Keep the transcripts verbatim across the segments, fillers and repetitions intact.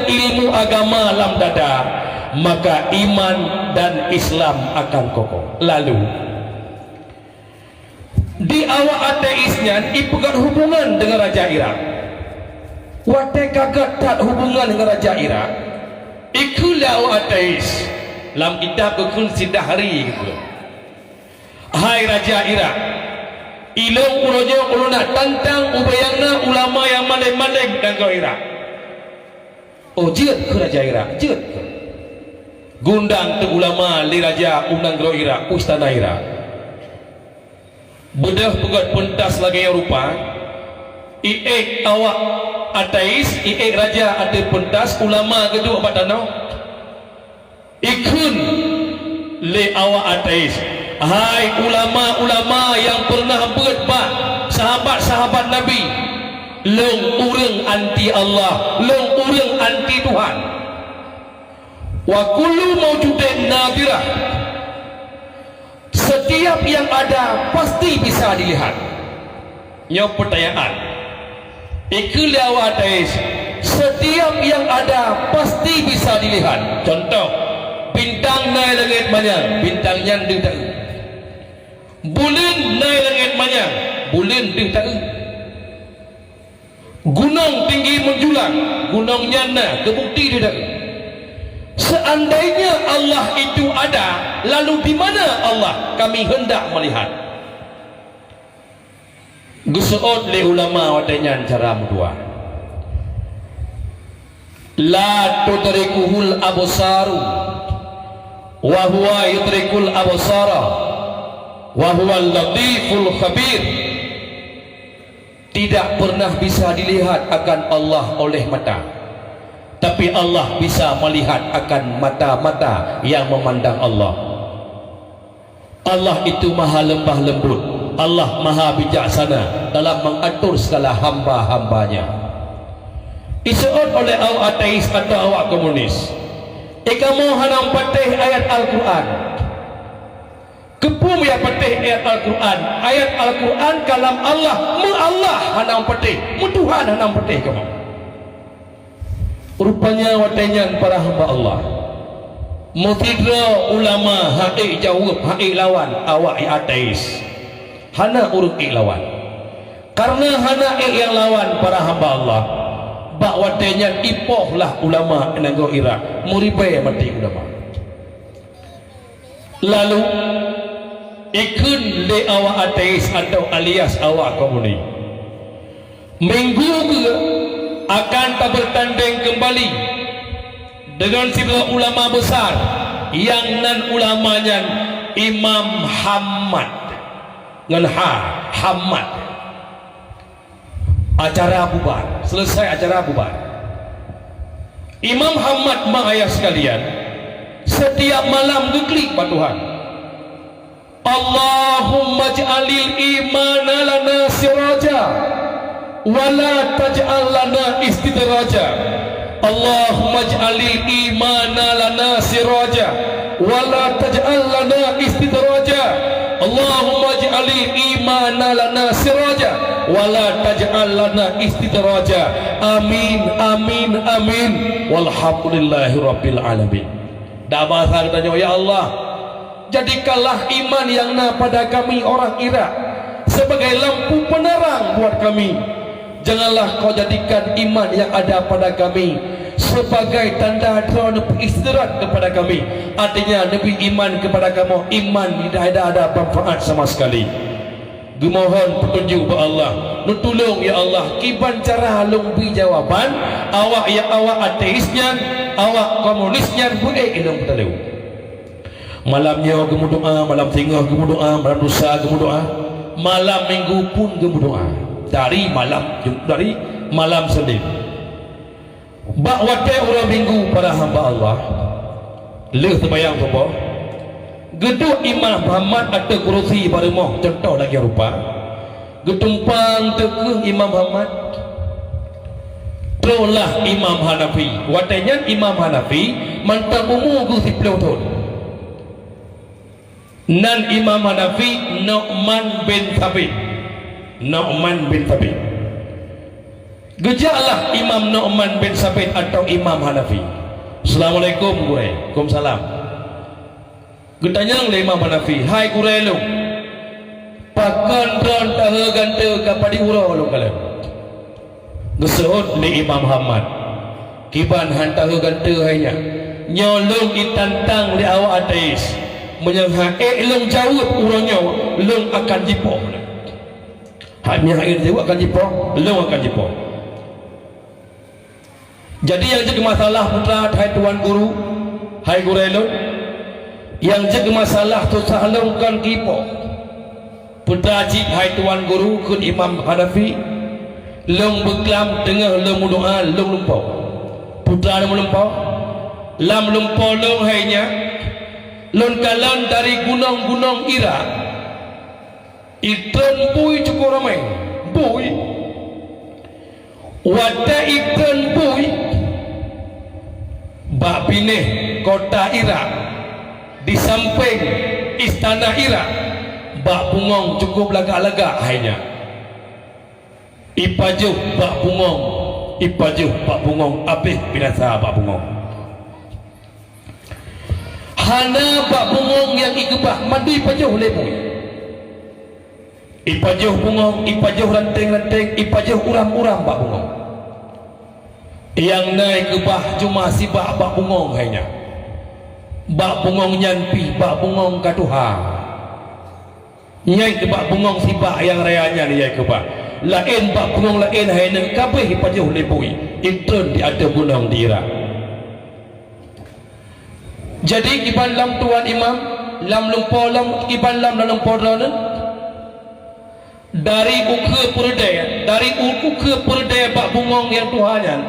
ilmu agama lam dada, maka iman dan Islam akan kokoh. Lalu, di awak ateis nyan ipeugöt hubungan deungon raja Irak. Watèe ka gèt that hubungan deungon raja Irak, ikheun lé awak ateis, lam kitab geukheun Sidahri geukheun, "Hai raja Irak, ilôn uroe nyoe ulôn nak tantang ubé nyang na ulama nyang malém-malém nanggroe Irak." Oh, jeuet kheun raja Irak, jeuet kheun. Geundang teuk ulama lé raja u nanggroe Irak, u istana Irak. Beudôh peugöt peuntas lagèe nyoe rupa, iék awak ateis, iék raja ateueh peuntas, ulama geuduek bak tanoh. Ikheun lé awak ateis, "Hai ulama-ulama nyang peureunah beuet bak sahabat-sahabat Nabi, lôn ureueng anti Allah, lôn ureueng anti Tuhan." Wa kullu maujudin nadirah. Setiap yang ada pasti bisa dilihat. Nyoe peutanyaan. Ikheun lé awak ateis, setiap yang ada pasti bisa dilihat. Contoh, bintang na i langét manyang, bintang nyan deuh taeu. Buleuen na i langét manyang, buleuen deuh taeu. Gunong tinggi menjulang, gunong nyan na geubukti deuh taeu. Seandainya Allah itu ada, lalu di mana Allah? Kami hendak melihat. Geuseuôt lé ulama watèe nyan cara meudua. "La tudrikuhul absaru wa huwa yudrikul absara wa huwal latiful khabir." Tidak pernah bisa dilihat akan Allah oleh mata, tapi Allah bisa melihat akan mata-mata yang memandang Allah. Allah itu maha lembah lembut, Allah maha bijaksana dalam mengatur segala hamba-hamba-Nya. Iseuôt oleh awak ateis atau awak komunis, "Eh, kamoe hana patéh ayat Al-Quran." Keupeue meupatéh ayat Al-Quran? Ayat Al-Quran kalam Allah, meu-Allah hana patéh, meutuhan hana patéh kamoe. Rupanya watèe nyan para hamba Allah, meusidroe ulama han ék jaweueb, han ék lawan awak nyang ateis. Hana ureueng ék lawan. Kareuna hana ék nyang lawan para hamba Allah, bak watèe nyan ipoh lah ulama nanggroe Irak, meuribèe maté ulama. Lalu, ikheun lé awak ateis atau alias awak komunis, "Minggu keue akan tabeurtandéng keumbali deungon sidroe ulama beusar, nyang nan ulama nyan Imam Hammad." Ngon ha, Hammad. Acara bubar, selesai acara bubar. Imam Hammad, mak ayah sekalian, setiap malam geuklik bak Tuhan, "Allahumma ij'alil imana lana siraja, wa la taj'al lana istidraja. Allahumma ij'alil imana lana siraja, wa la taj'al lana istidraja. Allahumma ij'alil imana lana siraja, wa la taj'al lana istidraja. Amin, amin, amin. Walhamdulillahi rabbil alamin." Dak bahasa geutanyoe, "Ya Allah, jadikanlah iman yang na pada kami orang Irak sebagai lampu penerang buat kami. Janganlah Kau jadikan iman yang ada pada kami sebagai tanda droe neupeuistidrak kepada kami." Artinya, neubri iman kepada kamoe, iman tidak ada, ada manfaat sama sekali. Geumohon peutunjuk bak Allah, "Neutulông, ya Allah, kiban cara lôn bri jawaban awak nyang awak ateis nyan, awak komunis nyan beuék ilông beutaleue." Malam nyoe geumeudoá, malam singoh geumeudoá, malam lusa geumeudoá, malam minggu pun geumeudoá. Dari malam Jum-, dari malam Senin. Bak watèe uroe Minggu, para hamba Allah, lheueh seumayang suboh, geuduek Imam Muhammad ateueh kurusi bak rumoh, cuntoh lagèe rupa, geutumpang teukeuh Imam Muhammad. Troh lah Imam Hanafi. Watèe nyan Imam Hanafi mantong umu geuh siplôh thôn. Nan Imam Hanafi Nu'man bin Thabit. Nu'man bin Thabit. Geujaklah Imam Nu'man bin Sabit atau Imam Hanafi. "Assalamualaikum, Gurèe." "Waalaikumsalam." Geutanyong lé Imam Hanafi, "Hai Gurèe lôn, pakon droe han taheu gante ka padum uroe lôn kalon?" Geuseuôt lé Imam Hamad, "Kiban han taheu gante hai nyan? Nyoe lôn jitantang lé awak ateis. Meunyoe han ék lôn jaweueb uroe nyoe, lôn akan jipoh." Hai, meunyoe han ék jaweueb akan jipoh, lôn akan jipoh. Jadi nyang jeuet masalah putra hai Tuan Guru, hai Gurèe lôn, nyang jeuet masalah susah lôn kon keu jipoh. Putra cit hai Tuan Guru, kheun Imam Hanafi, lôn beuklam teungoh lôn meudoa lôn lumpoe. Putra lôn lumpoe, lam lumpoe lôn hai nyan, lôn kalon dari gunong-gunong Irak. Itreun bui cukup ramé, bui. Watèe itreun bui bak binéh kota Irak, di sampéng istana Irak, bak bungöng cukup lagak-lagak hai nyan. Ipajoh bak bungöng, ipajoh bak bungöng, abéh binasa bak bungöng. Hana bak bungöng nyang ikeubah, mandum ipajoh lé bui. Ipajoh bungöng, ipajoh ranténg-ranténg, ipajoh uram-uram bak bungöng. Nyang na ikeubah cuma sibak bak bungöng hai nyan. Bak bungöng nyan pih bak bungöng ka tuha. Nyan keuh bak bungöng sibak nyang raya nyan nyang keubah. Laén bak bungöng laén hai nyan ka abéh ipajoh lé bui, itreun di ateueh gunong di Irak. Jadi kiban lom tuan imam, lam lumpoe lom, kiban lom lam lumpoe droeneuh. Dari ukeue peureudèe, dari u-, ukeue peureudèe bak bungöng nyang tuha nyan,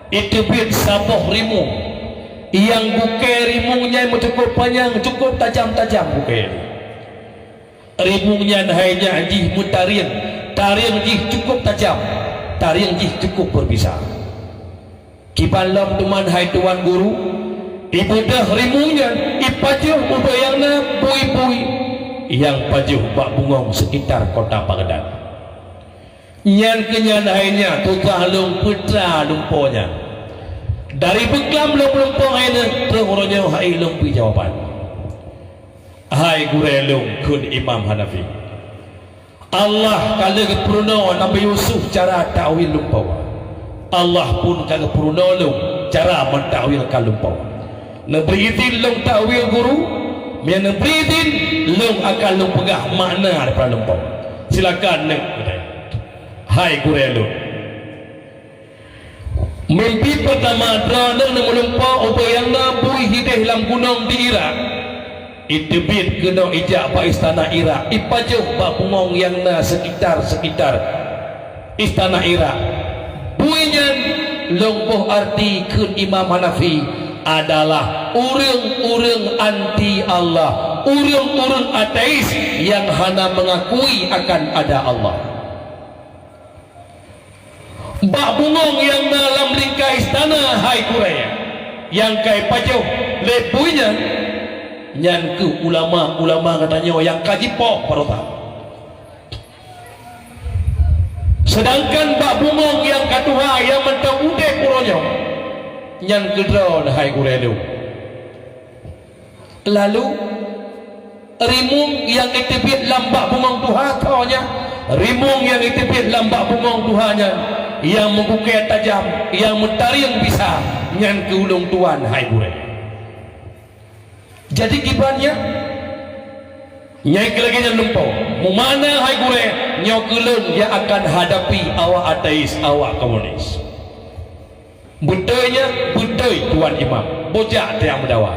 iteubiet saboh rimueng. Nyang gukée rimueng nyan meucukôp panyang, cukôp tajam-tajam gukée. Rimueng nyan hai nyan jih meutarieng, tarieng jih cukôp tajam, tarieng jih cukôp beubisa. Kiban lom teuma hai tuan guru, ibeudôh rimueng nyan, ipajoh ubak nyang na bui-bui nyang pajoh bak bungöng seukitar kota Baghdad. Nyan keuh nyan hai nyan tutoh lôn peutra lumpoe nyan. Dari beuklam lôn lumpoe hai nyan, troh uroe nyoe hai lôn bri jawaban. Hai gurèe lôn, kheun Imam Hanafi, Allah ka lheueh geupeurunoe Nabi Yusuf cara takwil lumpoe. Allah pun ka geupeurunoe lôn cara meutakwilkan lumpoe. Neubri idhin lôn takwil guru, meunyoe neubri idhin, lôn akan lôn peugah makna daripada lumpoe. Silakan neuk, hai gurèe lôn. Mimpi peutama droeneuh neumulumpoe ubak nyang na bui hideh lam gunong di Irak. Iteubiet keunoe ijak bak istana Irak, ipajoh bak bungöng nyang na seukitar-seukitar istana Irak. Bui nyan lôn boh arti kheun Imam Hanafi adalah ureuëng-ureuëng anti Allah, ureuëng-ureuëng ateis nyang hana meungakui akan ada Allah. Bak bungöng nyang na lam lingka istana hai gurèe, nyang ka ipajoh lé bui nyan, nyan keuh ulama-ulama geutanyoe nyang ka jipoh baroesa. Seudangkan bak bungöng nyang ka tuha nyang mantong udeb uroe nyoe, nyan keuh droeneuh hai gurèe lôn. Lalu, rimueng nyang iteubiet lam bak bungöng tuha tho nyan, rimueng nyang iteubiet lam bak bungöng tuha nyan, nyang meugukée tajam, nyang meutarieng bisa, nyan keuh ulôn tuan hai gurèe. Jadi kiban nyan, nyang keu lagèe nyan lumpoe, meumakna hai gurèe, nyoe keuh lôn nyang akan hadapi awak ateis, awak komunis. Beutôi nyan, beutôi tuan imam. Boh jak teuh nyang meudawa.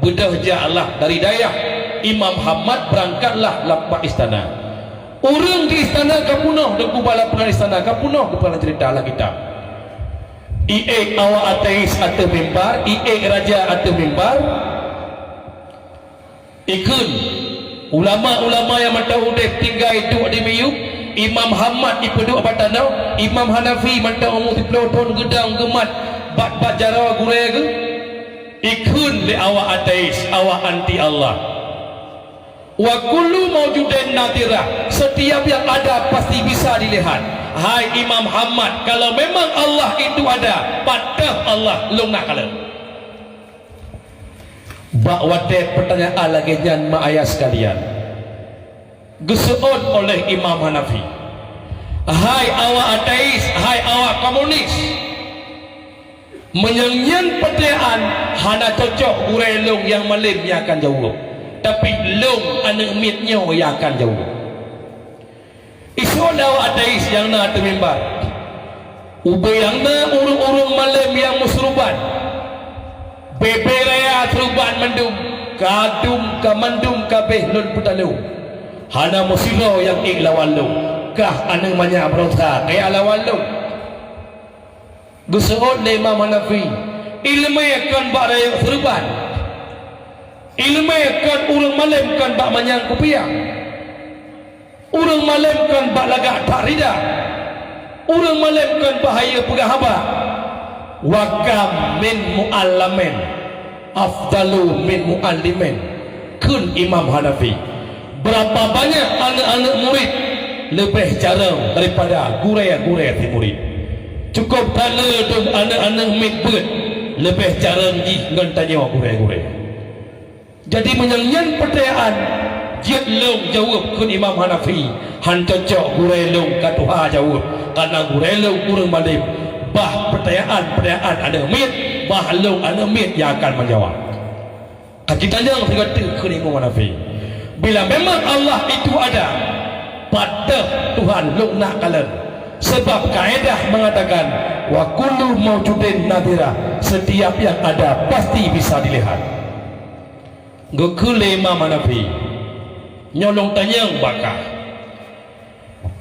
Beudôh jaklah dari dayah. Imam Hamad beurangkatlah lam bak istana. Ureuëng di istana ka peunoh, Teungku, bak lapangan istana ka peunoh, Teungku, lam ceurita lam kitab. Iék awak ateis ateueh mimbar, iék raja ateueh mimbar. Ikheun, ulama-ulama nyang mantong udeb tinggai duek di miyueb, Imam Hamad ipeuduek bak tanoh, Imam Hanafi mantong umu siplôh thon geudong geumat bak, bak jaroe gurèe geuh. Ikheun lé awak ateis, awak anti Allah. Wa kullu maujudin nadhirah, setiap yang ada pasti bisa dilihat. Hai Imam Ahmad, kalau memang Allah itu ada, pat teuh Allah, lôn na kalon. Bak watée peutanyaan lagée nyan, mak ayah sekalian, geuseuôt oleh Imam Hanafi, "Hai awak ateis, hai awak komunis, meunyoe nyan peutanyaan, hana cocok gurée lôn nyang malem nyang akan jaweueb, tapi lôn aneuëk miet nyoe nyang akan jaweueb." Iseuôt lé awak ateis nyang na ateueh mimbar, ubé nyang na ureuëng-ureuëng malem nyang meusuruban, bebe raya suruban mandum, ka dum ka mandum ka béh lôn peutalong. Hana meusidroe nyang ék lawan lôn, kah aneuëk manyak beuronsa kajak lawan lôn. Geuseuôt lé Imam Hanafi, iéleumé kon bak rayeuk seureuban, iéleumé kon ureuëng malem kon bak manyang kupiah, ureuëng malem kon bak lagak that rida, ureuëng malem kon bak hayeue peugah haba. Wa kam min mu'allamin afdalu min mu'allimin, kheun Imam Hanafi. Berapa banyak aneuëk-aneuëk murit leubeh carông daripada gurée-gurée simurit. Cukup taleue dum aneuëk-aneuëk miet beuet leubeh carông jih ngon tanyoe gurée-gurée. Jadi meunyoe nyan peutanyaan, jeuet lôn jaweueb, kheun Imam Hanafi, han cocok gurée lôn ka tuha jaweueb, kareuna gurée lôn ureuëng malem. Bah peutanyaan-peutanyaan aneuëk miet, bah lôn aneuëk miet nyang akan meujaweueb. Ka jitanyong sigoe teuk kheun Imam Hanafi, "Bila memang Allah itu ada, pat teuh Tuhan lôn na kalon? Sebab kaedah mengatakan, wa kullu maujudin nadhirah, setiap yang ada pasti bisa dilihat." Geukheun lé Imam Hanafi, "Nyoe lôn tanyong bak kah,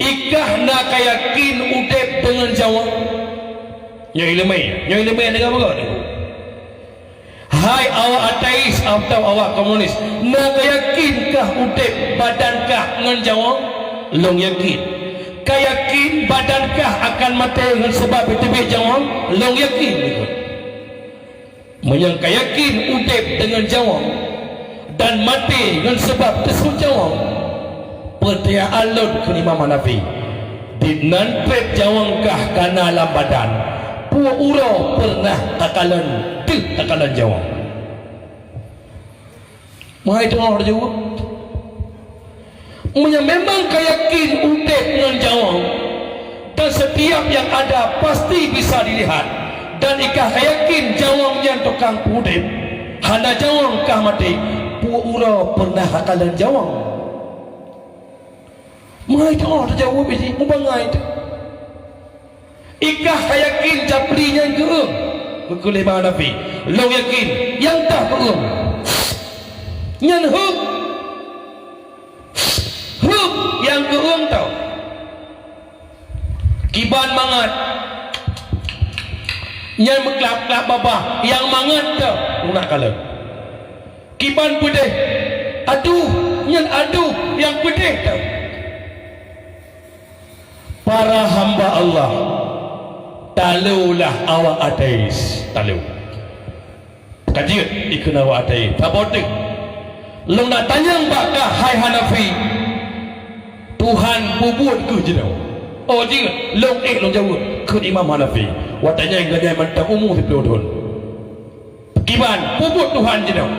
ikah na kayakin udeb deungon jaweueb?" Nyoe iéleumé, nyoe iéleumé nyang ka beugöt. Hai awak ateis atawa awak komunis, na kayakin kah udeb badan kah ngon jaweueb? Lôn yakin. Kayakin badan kah akan maté ngon sabab jiteubiet jaweueb? Lôn yakin. Meunyoe kayakin udeb deungon jaweueb dan maté ngon sabab teusut jaweueb, peutanyaan lôn kheun Imam Hanafi, dinan treb jaweueb kah kana lam badan, peue uroe peureunah takalon deuh takalon jaweueb? Meuhai teungoh jaweueb. Meunyoe memang kayakin udeb ngon jaweueb, dan setiap yang ada pasti bisa dilihat, dan ikah kayakin jaweueb nyan tukang peuudeb, hana jaweueb kah maté, peue uroe peureunah takalon jaweueb? Meuhai teungoh jaweueb jih, mubangai teuh. Ikah kayakin Japli nyan geueueng? Geukheun lé Imam Hanafi, lôn yakin, nyang teuh geueueng. Nyan heueb. Heueb nyang geueueng teuh. Kiban mangat. Nyan meuklab-klab babah, nyang mangat teuh. Lôn na kalon. Kiban peudeh. Adoh, nyan adoh nyang peudeh teuh. Para hamba Allah, talolah awak ateis, talo. Ka jeuet dikheun awak ateis, saboh teuk. Lôn na tanyong bak kah, hai Hanafi, Tuhan peubuet keuh jinoe? Oh, jeuet, lôn ék lôn jaweueb, kheun Imam Hanafi. Watée nyan geuhnyan mantong umu siplôh thon. Kiban, peubuet Tuhan jinoe?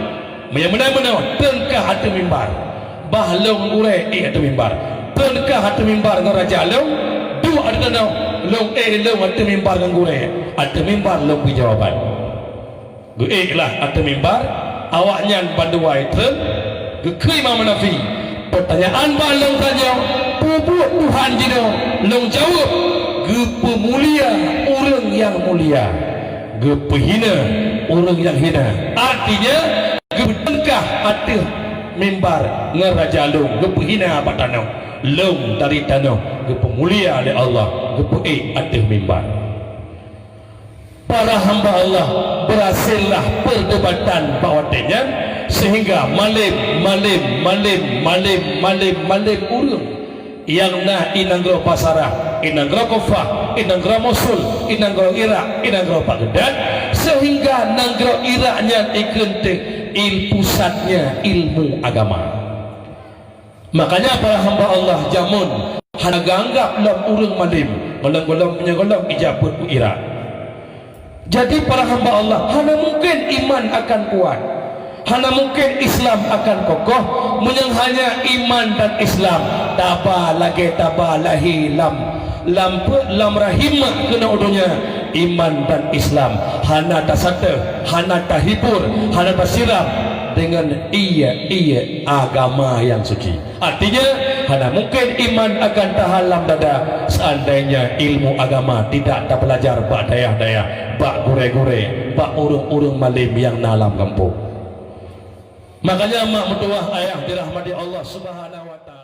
Meunyoe meunan meunoe, teun kah ateueh mimbar. Bah lôn gurée ék ateueh mimbar. Teun kah ateueh mimbar ngon raja lôn, duek ateueh tanoh, lôn ék lôn ateueh mimbar ngon gurée. Ateueh mimbar lôn bri jawaban. Geuék lah ateueh mimbar, awaknyan bandua treun, geukheun Imam Hanafi, "Peutanyaan bak lôn tanyoe, peubuet Tuhan jinoe?" Lôn jaweueb, "Geupeumulia ureuëng nyang mulia, geupeuhina ureuëng nyang hina." Artinya, geupeuteunkah ateueh mimbar ngon raja lôn, geupeuhina bak tanoh. Lôn dari tanoh geupeumulia lé Allah, geupeuék ateueh mimbar. Para hamba Allah, berhasillah perdebatan bak watée nyan, sehingga malem, malem, malem, malem, malem, malem ureuëng nyang na i nanggroe Basarah, i nanggroe Kufah, i nanggroe Mosul, i nanggroe Irak, i nanggroe Baghdad, sehingga nanggroe Irak nyan ikheun teuk il pusatnya ilmu agama. Makanya para hamba Allah jameun hana geuanggab lom ureuëng malem, gohlom-gohlom meunyoe gohlom ija peuet u Irak. Jadi para hamba Allah, hana mungken iman akan kuat, hana mungken Islam akan kokoh meunyoe hanya iman dan Islam taba lagée taba lahé lam lam peuet lam rahim mak keunoe donya. Iman dan Islam hana tasatéh, hana tahibur, hana tasiram dengan ié-ié agama yang suci. Artinya, hana mungken iman akan tahan lam dada seandainya ilmu agama tidak tabelajar bak dayah-dayah, bak gurée-gurée, bak ureuëng-ureuëng malem nyang na lam gampông. Makanya mak meutuwah ayah dirahmati Allah Subhanahu wa Taala.